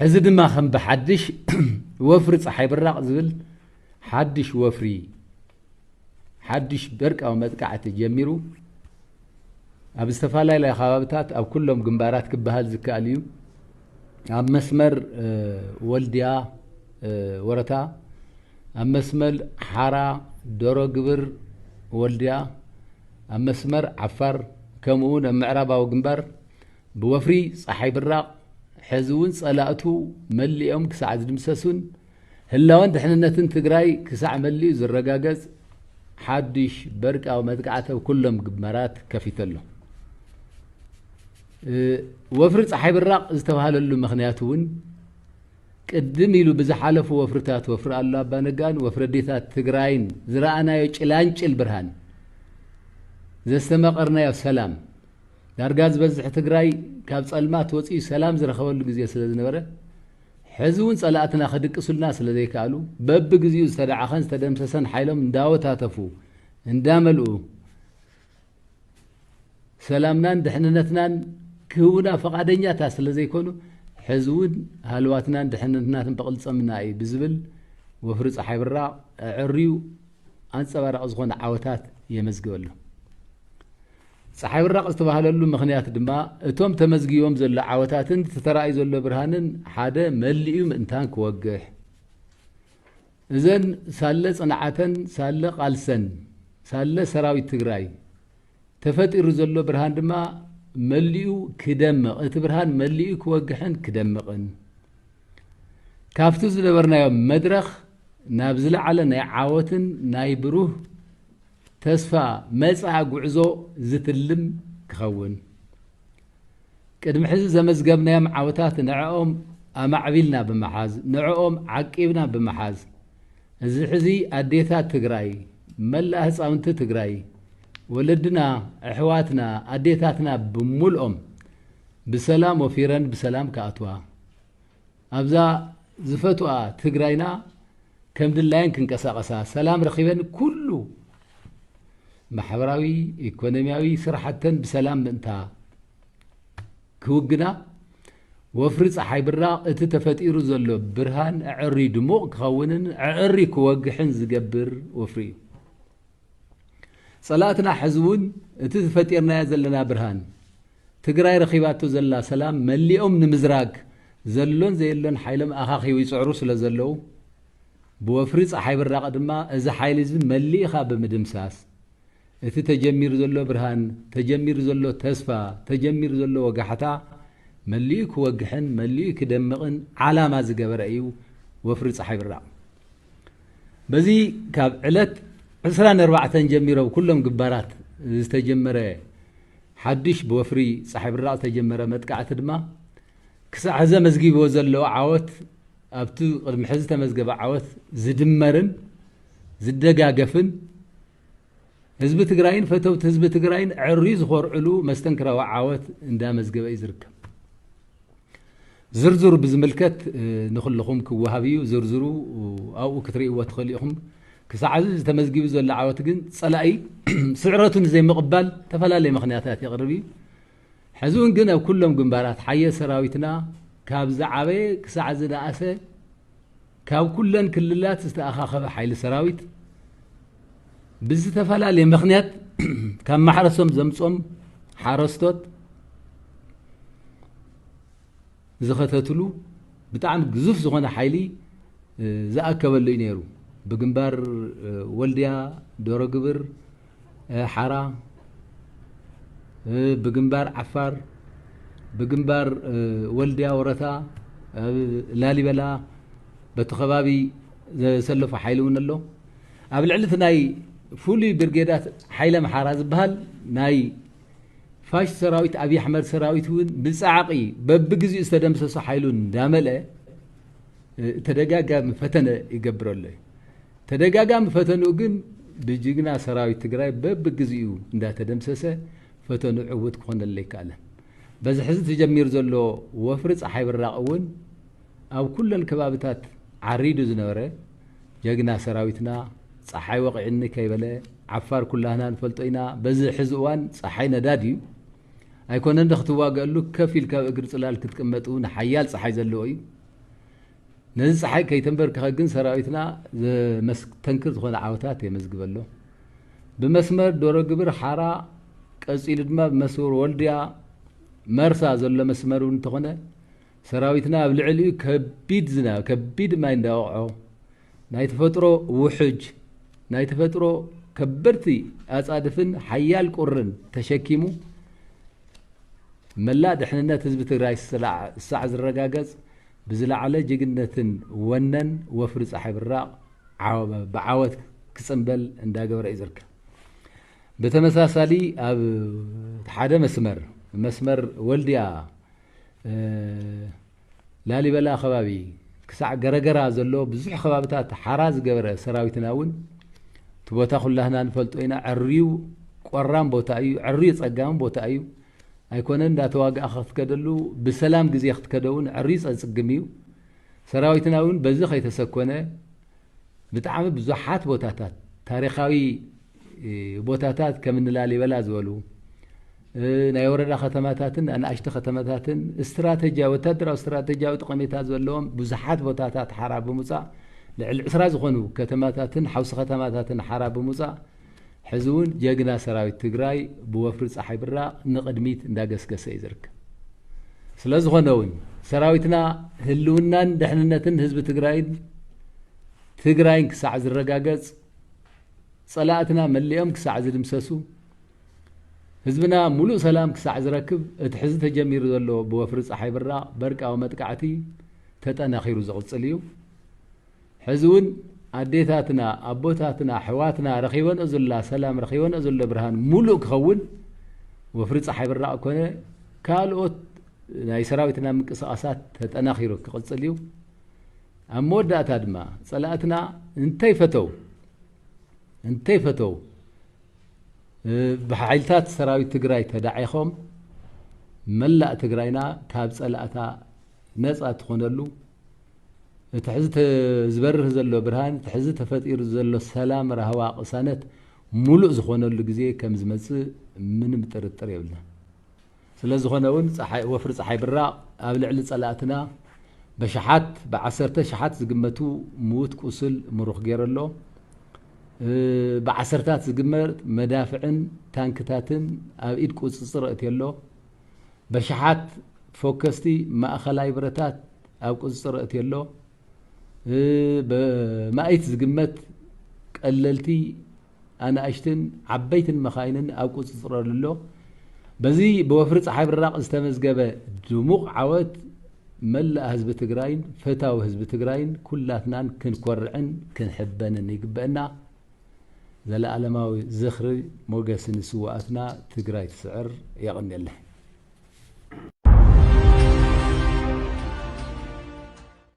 ሕዚ ድማ ከም ብሓድሽ ወፍሪ ፀሓይ ብራቕ ዝብል ሓድሽ ወፍሪ፣ ሓድሽ በርቃዊ መጥቃዕቲ ጀሚሩ ኣብ ዝተፈላለዩ ከባብታት ኣብ ኩሎም ግንባራት ክበሃል ዝከኣል እዩ። ኣብ መስመር ወልድያ ወረታ፣ ኣብ መስመር ሓራ፣ ዶሮ ግብር፣ ወልድያ፣ ኣብ መስመር ዓፋር፣ ከምኡ እውን ኣብ ምዕራባዊ ግንባር ብወፍሪ ፀሓይ ብራቕ ሕዚ እውን ፀላእቱ መሊኦም ክሳዕ ዝድምሰሱን ህላወን ድሕንነትን ትግራይ ክሳዕ መሊኡ ዝረጋገፅ ሓዱሽ በርቃዊ መጥቃዕቲ ኣብ ኩሎም ግንባራት ከፊቱ ኣሎ። ወፍሪ ፀሓይ ብራቕ ዝተባህለሉ ምኽንያት እውን ቅድም ኢሉ ብዝሓለፉ ወፍርታት፣ ወፍሪ ኣሉላ ኣባነጋን ወፍሪ ኣዴታት ትግራይን ዝረኣናዮ ጭላንጭል ብርሃን፣ ዘስተመቐርናዮ ሰላም፣ ዳርጋ ዝበዝሕ ትግራይ ካብ ፀልማት ወፂኡ ሰላም ዝረኸበሉ ግዜ ስለ ዝነበረ፣ ሕዚ እውን ፀላእትና ክድቅሱልና ስለ ዘይከኣሉ፣ በብግዚኡ ዝተደዓኸን ዝተደምሰሰን ሓይሎም እንዳወታተፉ እንዳመልኡ፣ ሰላምናን ድሕንነትናን ክህቡና ፈቓደኛታት ስለ ዘይኮኑ፣ ሕዚ እውን ሃልዋትናን ድሕንነትናን ብቕልፅምና እዩ ብዝብል ወፍሪ ፀሓይ ብራቕ ኣዐርዩ ኣንፀባራቒ ዝኾነ ዓወታት የመዝግብ ኣሎ። ፀሓይ ብራቕ ዝተባህለሉ ምኽንያት ድማ እቶም ተመዝጊቦም ዘሎ ዓወታትን እቲ ተራእዩ ዘሎ ብርሃንን ሓደ መሊኡ ምእንታን ክወግሕ፣ እዘን ሳለ ፅንዓተን ሳለ ቃልሰን ሳለ ሰራዊት ትግራይ ተፈጢሩ ዘሎ ብርሃን ድማ መሊኡ ክደምቕ፣ እቲ ብርሃን መሊኡ ክወግሕን ክደምቕን፣ ካብቲ ዝነበርናዮ መድረኽ ናብ ዝለዓለ ናይ ዓወትን ናይ ብሩህ ተስፋ መጻኢ ጉዕዞ ዝትልም ክኸውን፣ ቅድሚ ሕዚ ዘመዝገብናዮም ዓወታት ንዕኦም ኣማዕቢልና ብምሓዝ፣ ንዕኦም ዓቂብና ብምሓዝ፣ እዚ ሕዚ ኣዴታት ትግራይ፣ መላእ ህፃውንቲ ትግራይ፣ ወለድና፣ ኣሕዋትና፣ ኣዴታትና ብምልኦም ብሰላም ወፊረን ብሰላም ክኣትዋ፣ ኣብዛ ዝፈትዋ ትግራይና ከም ድላየን ክንቀሳቐሳ፣ ሰላም ረኺበን ኩሉ ማሕበራዊ፣ ኢኮኖሚያዊ ስራሕተን ብሰላም ምእንታ ክውግና፣ ወፍሪ ፀሓይ ብራቕ እቲ ተፈጢሩ ዘሎ ብርሃን ኣዐሪ ድሙቕ ክኸውንን ኣዐሪ ክወግሕን ዝገብር ወፍሪ እዩ። ፀላእትና ሕዚ እውን እቲ ዝፈጢርናዮ ዘለና ብርሃን፣ ትግራይ ረኺባቶ ዘላ ሰላም መሊኦም ንምዝራግ ዘሎን ዘየሎን ሓይሎም ኣኻኺቡ ይፅዕሩ ስለ ዘለዉ፣ ብወፍሪ ፀሓይ ብራቕ ድማ እዚ ሓይሊ እዚ መሊእኻ ብምድምሳስ፣ እቲ ተጀሚሩ ዘሎ ብርሃን፣ ተጀሚሩ ዘሎ ተስፋ፣ ተጀሚሩ ዘሎ ወጋሕታ መሊኡ ክወግሕን መሊኡ ክደምቕን ዓላማ ዝገበረ እዩ ወፍሪ ፀሓይ ብራቕ። በዚ ካብ ዕለት ዕስራን ኣርባዕተን ጀሚሮ ኣብ ኩሎም ግንባራት ዝተጀመረ ሓዱሽ ብወፍሪ ፀሓይ ብራቕ ዝተጀመረ መጥቃዕቲ ድማ ክሳዕ ሕዚ ኣመዝጊብዎ ዘሎ ዓወት፣ ኣብቲ ቅድሚ ሕዚ ዝተመዝገበ ዓወት ዝድመርን ዝደጋገፍን፣ ህዝቢ ትግራይን ፈተውቲ ህዝቢ ትግራይን ኣዐርዩ ዝኾርዕሉ መስተንክራዊ ዓወት እንዳመዝገበ እዩ ዝርከብ። ዝርዝሩ ብዝምልከት፣ እ፣ ንኹልኹም ክወሃብ እዩ። ዝርዝሩ ኣብኡ ክትርእይዎ ትኽእሉ ኢኹም። ክሳዕ እዚ ተመዝጊቡ ዘሎ ዓወት ግን ጸላኢ ስዕረቱ ንዘይምቕባል ዝተፈላለየ ምኽንያታት የቕርብ እዩ። ሕዚ እውን ግን ኣብ ኩሎም ግንባራት ሓየት ሰራዊትና ካብ ዝዓበየ ክሳዕ ዝነኣሰ ካብ ኩለን ክልላት ዝተኣኻኸበ ሓይሊ ሰራዊት ብዝተፈላለየ ምኽንያት ካብ ማሕረሶም ዘምጾም ሓረስቶት ዝኸተትሉ ብጣዕሚ ግዙፍ ዝኾነ ሓይሊ፣ እ፣ ዝኣከበሉ እዩ ነይሩ። ብግንባር፣ እ፣ ወልድያ፣ ዶሮ ግብር፣ እ፣ ሓራ፣ እ፣ ብግንባር ዓፋር፣ ብግንባር፣ እ፣ ወልድያ ወረታ፣ ኣብ ላሊበላ በቲ ከባቢ ዘሰለፎ ሓይሊ እውን ኣሎ። ኣብ ልዕሊ እቲ ናይ ፍሉይ ብርጌዳት ሓይሊ ኣምሓራ ዝበሃል ናይ ፋሽስት ሰራዊት፣ ኣብይ ኣሕመድ ሰራዊት እውን ብጻዕቒ በብግዜኡ ዝተደምሰሰ ሓይሉ እንዳመልአ፣ እ፣ ተደጋጋሚ ፈተነ ይገብረሉ እዩ። ተደጋጋሚ ፈተንኡ ግን ብጅግና ሰራዊት ትግራይ በብግዜኡ እንዳተደምሰሰ ፈተንኡ ዕዉት ክኾነሉ ኣይከኣለን። በዚ ሕዚ ተጀሚሩ ዘሎ ወፍሪ ፀሓይ ብራቕ እውን ኣብ ኩለን ከባብታት ዓሪዱ ዝነበረ ጀግና ሰራዊትና ፀሓይ ወቒዕኒ ከይበለ፣ ዓፋር ኩላህና ንፈልጦ ኢና። በዚ ሕዚ እዋን ፀሓይ ነዳድ እዩ። ኣይኮነን ዶ ክትዋገአሉ፣ ከፍ ኢልካ ኣብ እግሪ ፅላል ክትቅመጥ እውን ሓያል ፀሓይ ዘለዎ እዩ። ነዚ ፀሓይ ከይተንበርክኸ ግን ሰራዊትና ዘመስተንክር ዝኾነ ዓወታት የመዝግበ ኣሎ። ብመስመር ዶሮ ግብር ሓራ፣ ቀፂሉ ድማ ብመስመር ወልድያ መርሳ ዘሎ መስመር እውን እንተኾነ ሰራዊትና ኣብ ልዕሊኡ ከቢድ ዝናብ፣ ከቢድ ማይ እንዳወቕዖ ናይ ተፈጥሮ ውሕጅ፣ ናይ ተፈጥሮ ከበድቲ ኣፃድፍን ሓያል ቁርን ተሸኪሙ መላእ ድሕንነት ህዝቢ ትግራይ ስላዕ-፣ ሳዕ ዝረጋገጽ ብዝለዓለ ጅግነትን ወነን ወፍሪ ፀሓይ ብራቕ ዓወ-፣ ብዓወት ክጽንበል እንዳገበረ እዩ ዝርከብ። ብተመሳሳሊ ኣብ ሓደ መስመር፣ መስመር ወልድያ፣ እ፣ ላሊበላ ከባቢ ክሳዕ ገረገራ ዘሎ ብዙሕ ከባብታት ሓራ ዝገበረ ሰራዊትና እውን እቲ ቦታ ኩላህና ንፈልጦ ኢና። ዕርዩ ቆራም ቦታ እዩ፣ ዕርዩ ጸጋሚ ቦታ እዩ። ኣይኮነን እንዳተዋጋእኻ ክትከደሉ፣ ብሰላም ግዜ ክትከደውን ዕርዩ ጸጽግም እዩ። ሰራዊትና እውን በዚ ከይተሰኮነ ብጣዕሚ ብዙሓት ቦታታት፣ ታሪኻዊ፣ እ፣ ቦታታት ከም እኒ ላሊበላ ዝበሉ፣ እ፣ ናይ ወረዳ ከተማታትን ኣናእሽተ ከተማታትን ስትራተጂያዊ፣ ወታደራዊ ስትራተጂያዊ ጠቐሜታ ዘለዎም ብዙሓት ቦታታት ሓራ ብምውፃእ ልዕሊ ዕስራ ዝኾኑ ከተማታትን ሓውሲ ከተማታትን ሓራ ብምውፃእ ሕዚ እውን ጀግና ሰራዊት ትግራይ ብወፍሪ ፀሓይ ብራቕ ንቕድሚት እንዳገስገሰ እዩ ዝርከብ። ስለ ዝኾነ እውን ሰራዊትና ህልውናን ድሕንነትን ህዝቢ ትግራይን ትግራይን ክሳዕ ዝረጋገጽ፣ ጸላእትና መሊኦም ክሳዕ ዝድምሰሱ፣ ህዝብና ሙሉእ ሰላም ክሳዕ ዝረክብ፣ እቲ ሕዚ ተጀሚሩ ዘሎ ብወፍሪ ጸሓይ ብራቕ በርቃዊ መጥቃዕቲ ተጠናኺሩ ዝቕጽል እዩ። ሕዚ እውን ኣዴታትና፣ ኣቦታትና፣ ኣሕዋትና ረኺበንኦ ዘላ ሰላም፣ ረኺበንኦ ዘሎ ብርሃን ሙሉእ ክኸውን ወፍሪ ጸሓይ ብራቕ ኮነ ካልኦት ናይ ሰራዊትና ምንቅስቓሳት ተጠናኺሩ ክቕጽል እዩ። ኣብ መወዳእታ ድማ ጸላእትና እንተይፈተው፣ እንተይፈተው፣ እ፣ ብሓይልታት ሰራዊት ትግራይ ተዳዒኾም መላእ ትግራይና ካብ ጸላእታ ነጻ ትኾነሉ፣ እቲ ሕዚ ተ-፣ ዝበርህ ዘሎ ብርሃን፣ እቲ ሕዚ ተፈጢሩ ዘሎ ሰላም፣ ራህዋ፣ ቅሳነት ሙሉእ ዝኾነሉ ግዜ ከም ዝመጽእ ምንም ጥርጥር የብልናን። ስለ ዝኾነ እውን ፀሓይ፣ ወፍሪ ፀሓይ ብራቕ ኣብ ልዕሊ ጸላእትና በሽሓት፣ ብዓሰርተ ሽሓት ዝግመቱ ምዉት ቁስል ምሩኽ ገይሩ ኣሎ። እ፣ ብዓሰርታት ዝግመት መዳፍዕን ታንክታትን ኣብ ኢድ ቁፅፅር ኣእትዩ ኣሎ። በሽሓት ፎከስቲ ማእኸላይ ብረታት ኣብ ቁፅፅር ኣእትዩ ኣሎ። እ፣ ብማእት ዝግመት ቀለልቲ፣ ኣናእሽትን ዓበይትን መኻይንን ኣብ ቁፅፅር ኣሎ። በዚ ብወፍሪ ፀሓይ ብራቕ ዝተመዝገበ ድሙቕ ዓወት መላእ ህዝቢ ትግራይን ፈታዊ ህዝቢ ትግራይን ኩላትናን ክንኮርዕን ክንሕበንን ይግበአና። ዘለኣለማዊ ዝኽሪ ሞገስ ንስውኣትና። ትግራይ ትስዕር። የቐንየለይ።